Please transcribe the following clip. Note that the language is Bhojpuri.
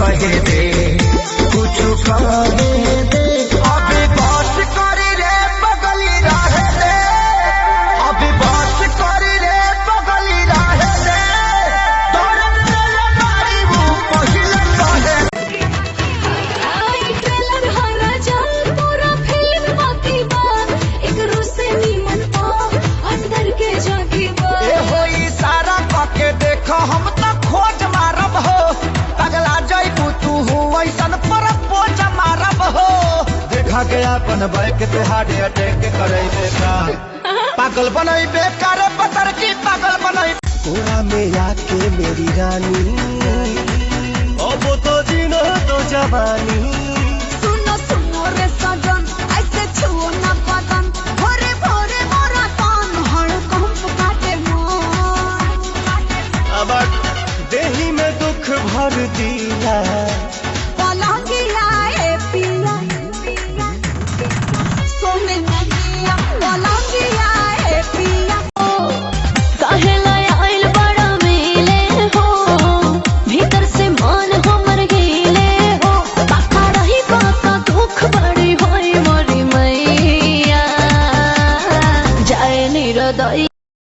कहे दे, कुछ कहे दे। अभी बस करी रे बगली रहे दे, अभी बस करी रे बगली रहे दे, दर्द देले बारी वो पहिले कहे। आई ट्रेलर हरा जा पूरा फिल्म बाकी बा, एक से नीमन पा अंदर के जागी बा। ए होई सारा कके देखो हम तो खोज मारब हो, पगला जइबू तू हो ऐसन पर पोज मारब हो। देखा गया अपन बैक ते हार्ट अटैक करैबे का, पागल बनैबे करे पतर की पागल बनैबे। कोरा में आके मेरी रानी, अब तो जीना तो जवानी।